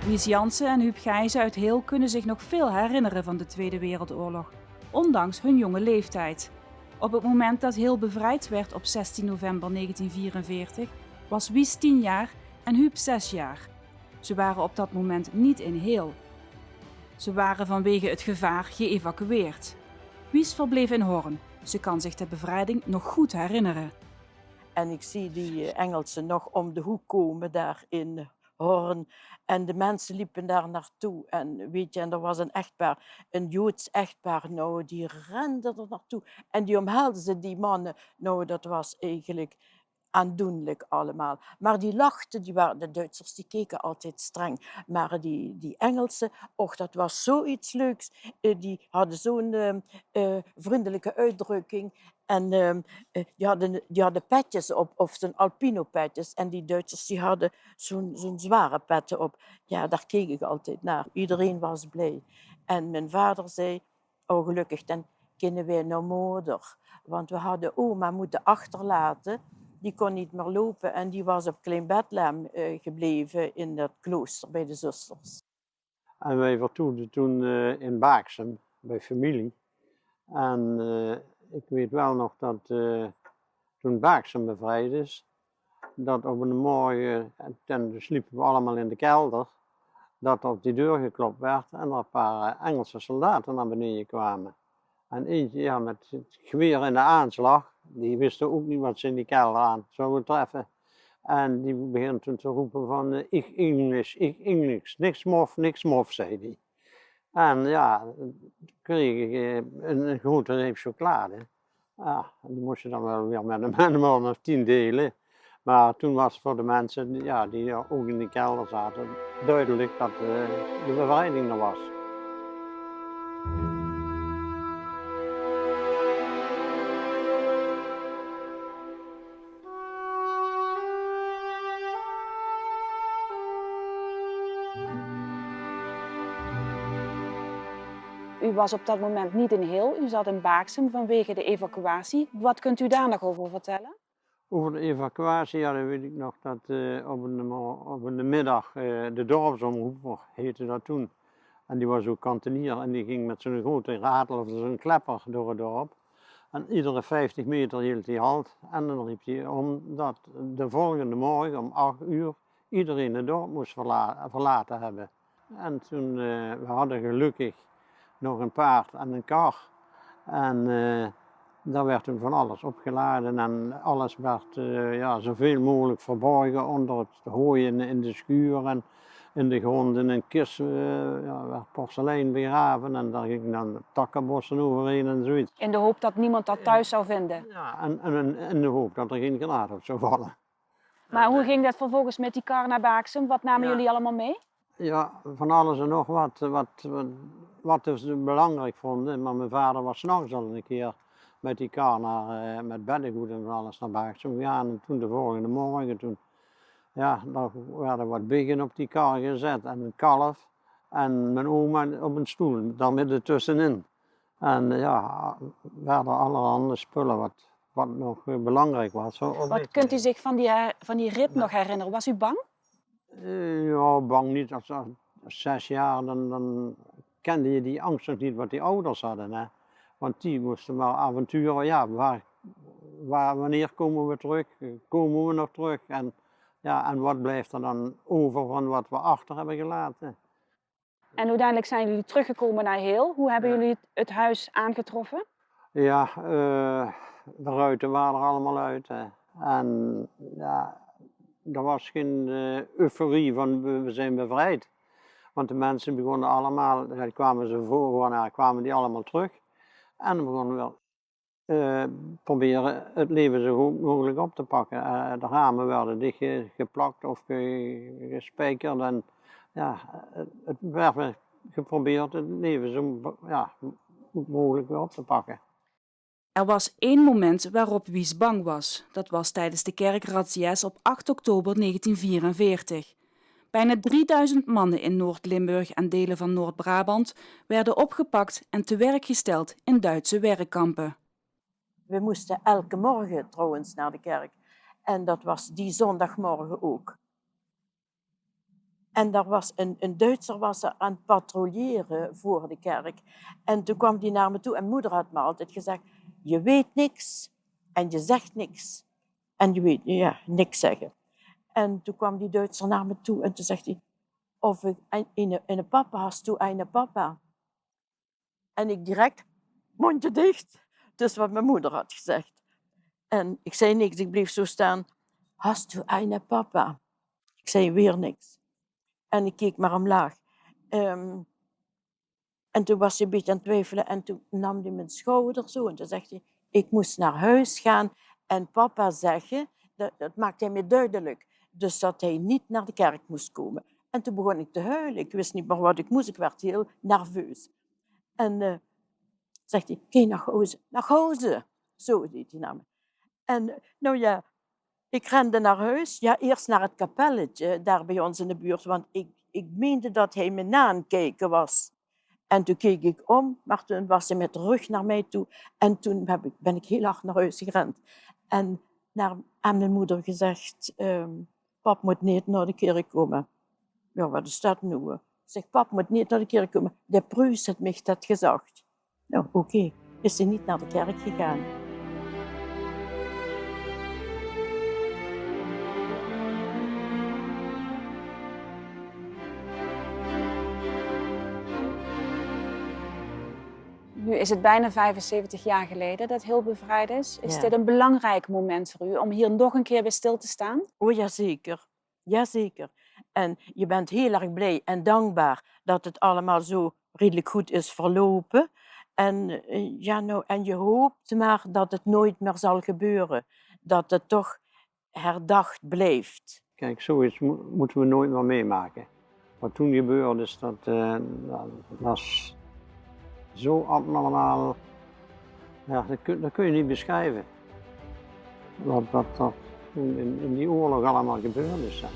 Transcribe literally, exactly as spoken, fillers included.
Wies Jansen en Huub Gijzen uit Heel kunnen zich nog veel herinneren van de Tweede Wereldoorlog, ondanks hun jonge leeftijd. Op het moment dat Heel bevrijd werd op zestien november negentien vierenveertig, was Wies tien jaar en Huub zes jaar. Ze waren op dat moment niet in Heel. Ze waren vanwege het gevaar geëvacueerd. Wies verbleef in Horn. Ze kan zich de bevrijding nog goed herinneren. En ik zie die eh, Engelsen nog om de hoek komen daar in Horn. En de mensen liepen daar naartoe. En weet je, en er was een echtpaar, een Joods echtpaar, nou, die renden er naartoe. En die omhelzen die mannen. Nou, dat was eigenlijk aandoenlijk allemaal. Maar die lachten, die waren, de Duitsers die keken altijd streng. Maar die, die Engelsen, och, dat was zoiets leuks. Eh, die hadden zo'n eh, eh, vriendelijke uitdrukking. En ehm, eh, die, hadden, die hadden petjes op, of zo'n alpino-petjes. En die Duitsers die hadden zo'n zo'n zware petten op. Ja, daar keek ik altijd naar. Iedereen was blij. En mijn vader zei, oh gelukkig, dan kunnen wij naar moeder. Want we hadden oma moeten achterlaten. Die kon niet meer lopen en die was op Klein Bethlehem eh, gebleven in dat klooster bij de zusters. En wij vertoefden toen eh, in Baaksem bij familie. En eh, ik weet wel nog dat eh, toen Baaksem bevrijd is, dat op een morgen, en toen sliepen we allemaal in de kelder, dat op die deur geklopt werd en er een paar eh, Engelse soldaten naar beneden kwamen. En eentje, ja, met het geweer in de aanslag, die wisten ook niet wat ze in die kelder aan zouden treffen. En die begint toen te roepen van, eh, "Ich English, ich English, niks mof, niks mof," zei die. En ja, toen kreeg ik eh, een, een grote reep chocolade. Ja, die moest je dan wel weer met een, met een man of tien delen. Maar toen was voor de mensen, ja, die ook in die kelder zaten, duidelijk dat eh, de bevrijding er was. U was op dat moment niet in Heel, u zat in Baaksem vanwege de evacuatie. Wat kunt u daar nog over vertellen? Over de evacuatie, ja, dan weet ik nog dat eh, op, een, op een middag eh, de dorpsomroeper, heette dat toen. En die was ook kantenier en die ging met zo'n grote radel of zo'n klepper door het dorp. En iedere vijftig meter hield hij halt en dan riep hij om dat de volgende morgen om acht uur iedereen het dorp moest verla- verlaten hebben. En toen, eh, we hadden gelukkig nog een paard en een kar. En eh, daar werd toen van alles opgeladen en alles werd eh, ja, zoveel mogelijk verborgen onder het hooi in, in de schuur en in de grond in een kist eh, ja, werd porselein begraven en daar gingen dan takkenbossen overheen en zoiets. In de hoop dat niemand dat thuis zou vinden. Ja, en, en in, in de hoop dat er geen granaat op zou vallen. Maar hoe ging dat vervolgens met die kar naar Baaksem? Wat namen Ja. jullie allemaal mee? Ja, van alles en nog wat. Wat, wat, wat we belangrijk vonden. Maar mijn vader was 's nachts al een keer met die kar naar, eh, met beddengoed en van alles naar Baaksem gegaan. En toen de volgende morgen, toen, ja, daar werden wat biggen op die kar gezet en een kalf. En mijn oma op een stoel, daar midden tussenin. En ja, werden allerhande spullen wat, wat nog eh, belangrijk was. Zo, Wat kunt u zich van die, her- van die rit nog herinneren? Was u bang? Eh, ja, bang niet. Als, als zes jaar, dan, dan kende je die angst nog niet wat die ouders hadden. Hè? Want die moesten maar avonturen. Ja, waar, waar, wanneer komen we terug? Komen we nog terug? En, ja, en wat blijft er dan over van wat we achter hebben gelaten? En uiteindelijk zijn jullie teruggekomen naar Heel. Hoe hebben Ja. Jullie het, het huis aangetroffen? Ja, eh, de ruiten waren er allemaal uit. Hè. En ja, er was geen eh, euforie van we, we zijn bevrijd. Want de mensen begonnen allemaal, ja, die kwamen ze voor, gewoon, ja, kwamen die allemaal terug. En dan begonnen we eh, proberen het leven zo goed mogelijk op te pakken. Eh, de ramen werden dichtgeplakt of ge- gespijkerd. En ja, het, het werd weer geprobeerd het leven zo ja, goed mogelijk weer op te pakken. Er was één moment waarop Wies bang was. Dat was tijdens de kerkrazzia's op acht oktober negentien vierenveertig. Bijna drieduizend mannen in Noord-Limburg en delen van Noord-Brabant werden opgepakt en te werk gesteld in Duitse werkkampen. We moesten elke morgen trouwens naar de kerk. En dat was die zondagmorgen ook. En dao waas 'ne, 'ne Duitser waas dao aan 't patrouillere veur de kerk. En toen kwaam die nao mich toe en moder had mich altied gezag: "Doe weits niks en doe zags niks. En doe weits, jao, niks zègke." En toen kwaam die Duitser nao mich toe en toen zag dae: "Of ich, eine, eine papa, has doe eine papa?" En ich direk, mondje dich, dus wat mich moder had gezag. En ich zag niks, ich bleef zo staon. "Has doe eine papa?" Ich zag weer niks. En ich keek mer omlaag. Ehm, en toen waas dae 'n bietje aan 't twiefele en toen naam dae mich schouder zo en toen zag dae: "Ich mós nao hoes gaon en papa zègke, dat, dat maak hae mich dudelik, dus dat hae neet nao de kerk mós kómme." En toen begós ich te huile. Ich wis neet mier wat ich mós, ich woort hieël nerveus. En, eh, zag dae: "Gaon nao hoes, nao hoes." Zo deeg dae nao mich. En, eh, noe jao, ich rende nao hoes. Jao, iers nao 't kapelletje, dao bie ós in de buurt, want ich, ich meende dat hae mich nao aan 't kieke waas. En toen keek ich om, mer toen waas hae mit de rögk nao mich toe. En toen höb ich, bön ich hieël hard nao hoes gerend. En nao, aan mien moder gezag, ehm: "Pap mót neet nao de kerk kómme." "Jao, wat is dat noe?" Ich zag: "Pap mót neet nao de kerk kómme. De Pruus haet mich dat gezag." "Noe, oké." Is hae neet nao de kerk gegange. Nu is het bijna vijfenzeventig jaar geleden dat Hil bevrijd is. Is dit een belangrijk moment voor u om hier nog een keer bij stil te staan? O jao, zeker. Jao, zeker. En doe bös hieël erg blie en dankbaar dat 't allemaol zo redelik good is verloupe. En, eh, jao, noe, en doe hoops mer dat 't noeats mier zal gebeure. Dat 't toch herdach blief. Kiek, zoiets mo-, mótte we noeats mier mitmake. Wat toen gebeurd is, dat, eh, dat waas zo abnormaal. Jao, dat kóns, dat kóns se neet besjrieve. Wat, wat, wat toen in, in dae oorlog allemaol gebeurd is, hè.